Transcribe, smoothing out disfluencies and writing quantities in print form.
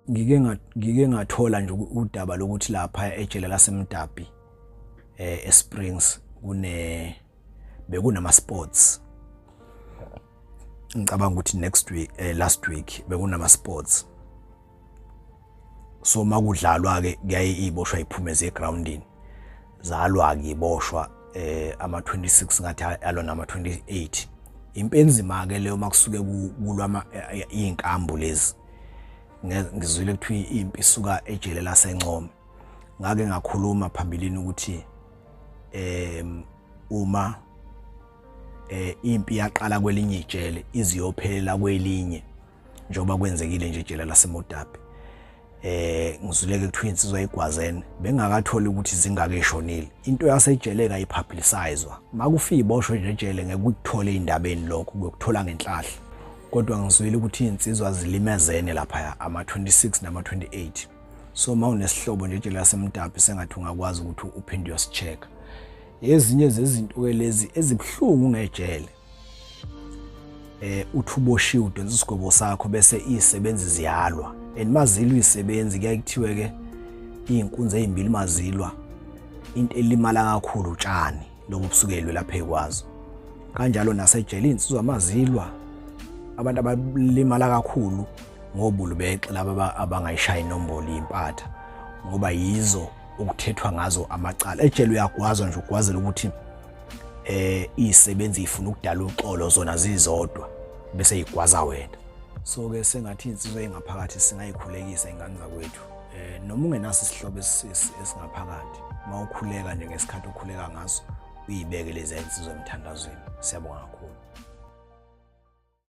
Ngike ngathola nje udaba lokuthi lapha ejele laseMdabi eSprings kune bekunama sports. Ngicabanga ukuthi next week, last week bekunama sports. So makudlalwa ke kuyaye iboshwa iphume zegroundini. Zalwa ke iboshwa ama 26 ngathi alona ama 28. Impenzima ke leyo makusuke kulwa izinkambu lezi. Ngizwile kuthiwa impi isuka ejele laseNcome. Ngake ngakhuluma phambilini ukuthi uma impi yaqala kwelinye ijele iziyophelela kwelinye, njengoba kwenzekile nje ejele laseModabi. Ngizwile ke kuthiwa insizwa igwazene bengakatholi ukuthi zingake eshonile. Into yasejele kayipublicizwa. Makufika iboshwe nje ejele ngeke ukuthole indabeni lokho, kuyokuthola ngenhlahla. Kodwa ngizwile ukuthi insizwa zilimezene lapha ama 26 nama 28. So mawunesihlobo nje ejele laseMdabi sengathi ungakwazi ukuthi uphinde uyosichecka. Ezinye zezinto ke lezi ezibuhlungu ngejele. Uthi uboshiwe udonsa isigwebo sakho bese izisebenzi ziyalwa. And mazilwa izisebenzi kuyaye kuthiwe ke izinkunzi ezimbili mazilwa into elimala kakhulu utshani lobu busukelwe lapha ekwazo. Kanjalo nasejele insizwa mazilwa abantu abalimala kakhulu ngobulu bexe laba abangayishaya inombolo impatha, ngoba yizo ukuthethwa ngazo amacala. Ejele uyagwazwa nje, ugwazela ukuthi izisebenzi ifuna ukudala uxolo zona zizodwa bese igwaza wena. So ke sengathi insizwa engaphakathi singayikhulekisa ingane zakwethu. Noma ungenaso isihlobo esingaphakathi, mawukhuleka nje ngesikhathi okhuleka ngaso uyibeke lezi insizwa emthandazweni. Siyabonga kakhulu.